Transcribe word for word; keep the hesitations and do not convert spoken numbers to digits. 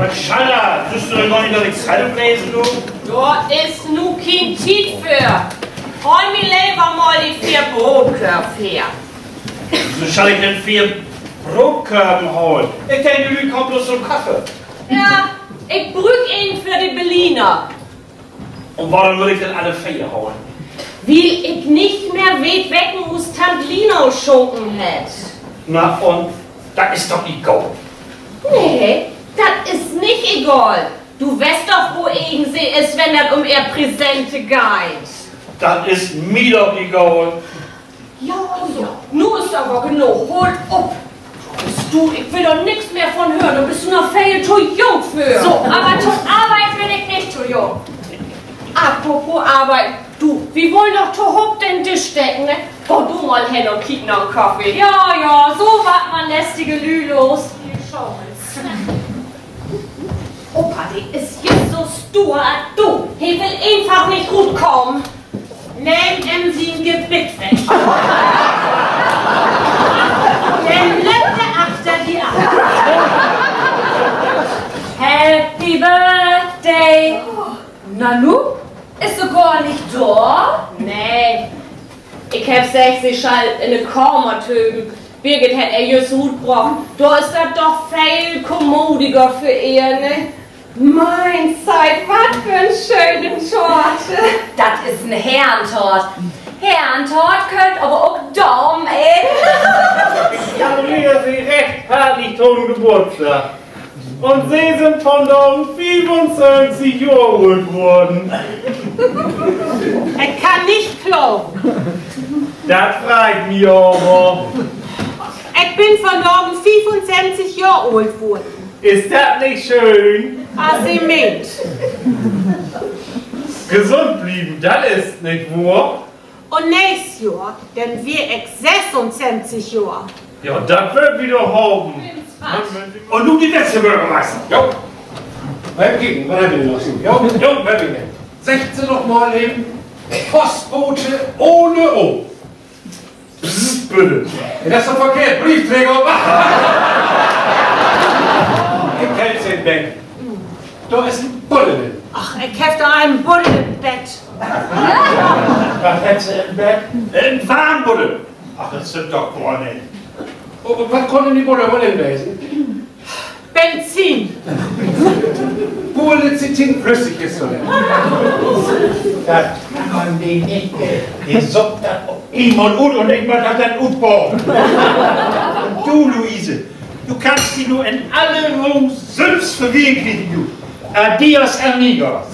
Wat schall dat? Sühst du denn gor nich, dat ik Zeitung lesen do? Dor is nu keen Tiet för. Haal mi lever mal de veer Brootkörv her. Woso schall ik denn veer Brootkörven halen? Ik denk, de Lüüd kaamt bloots to'n Kaffee. Ja, ik bruuk een för de Berliner. Un worüm mutt ik denn alle veer halen? Wiel ik nich mehr weet, wecken us Tant Lina schunken hett. Na un, dat is doch egal. Nee, dat is nich egal. Du weetst doch, wo egen se is, wenn dat üm ehr Präsente geiht. Dat is mi doch egal. Ja, ja, nu is aver genoog. Hool op. Büst du, ik will dor nix mehr von hören. Dor büst du noch veel to jung för. So, aver to arbeiden bün ik nich to jung. Apropos arbeiden, du, wi wullen doch tohoop den Disch decken, ne? Gah du mal hen un kiek na'n Kaffee. Ja, ja, so warrt man lästige Lüüd los. Opa, de is jüst so stuur as du. He will eenfach nich rutkamen. Nehm em sien Gebitt weg. Denn löppt he achter di an. Happy Birthday. Nanu, is se gor nich dor? Nee. Ik heff seggt, se schall in de Kamer töven. Birgit hett ehr jüst rutbrocht. Dor is dat doch veel kommodiger för ehr, ne? Mien Tiet, wat för 'n schöne Toort. Dat is en Herrentort. Herrentort köönt aver ok Damen eten. Ik gratuleer Se recht hartlich to'n Geburtsdag. Un Se sünd vondagen fiefunsöventig Johr oolt worrn. Ik kann nich klagen. Dat freit mi aver. Ik bün vondagen fiefunsöventig Johr oolt worrn. Is dat nich schöön? As Se meent. Gesund blieven, dat is nich wohr. Un nächst Johr, denn weer ik sössunsöventig Johr. Ja, dat wüllt wi doch hapen. Un nu de Bürgermeister. Jo. Mal kieken, wat hebbt wi denn noch so? Jo, jo, wat hebbt wi denn? Seggt Se doch mal even: Postbote ohne O. Psst, bitte. Ja, dat is doch verkehrt. Briefträger. Ik help Se en beten. Dor is en Buddel in. Ach, ik heff doch en Buddel in't Bett. Wat hebbt Se in't Bett? En Warmbuddel. Ach, dat stimmt doch gor nich. Un wat kunn in de Buddel woll in wesen? Benzin. Pur Lecithin flüssig is dat. Dat kann de nich. De suppt dat op eenmal ut un ik mutt dat denn utbaden. Un du, Luise, du kannst di nu in alle Roh sülvst verwirklichen, du. Adios, amigos.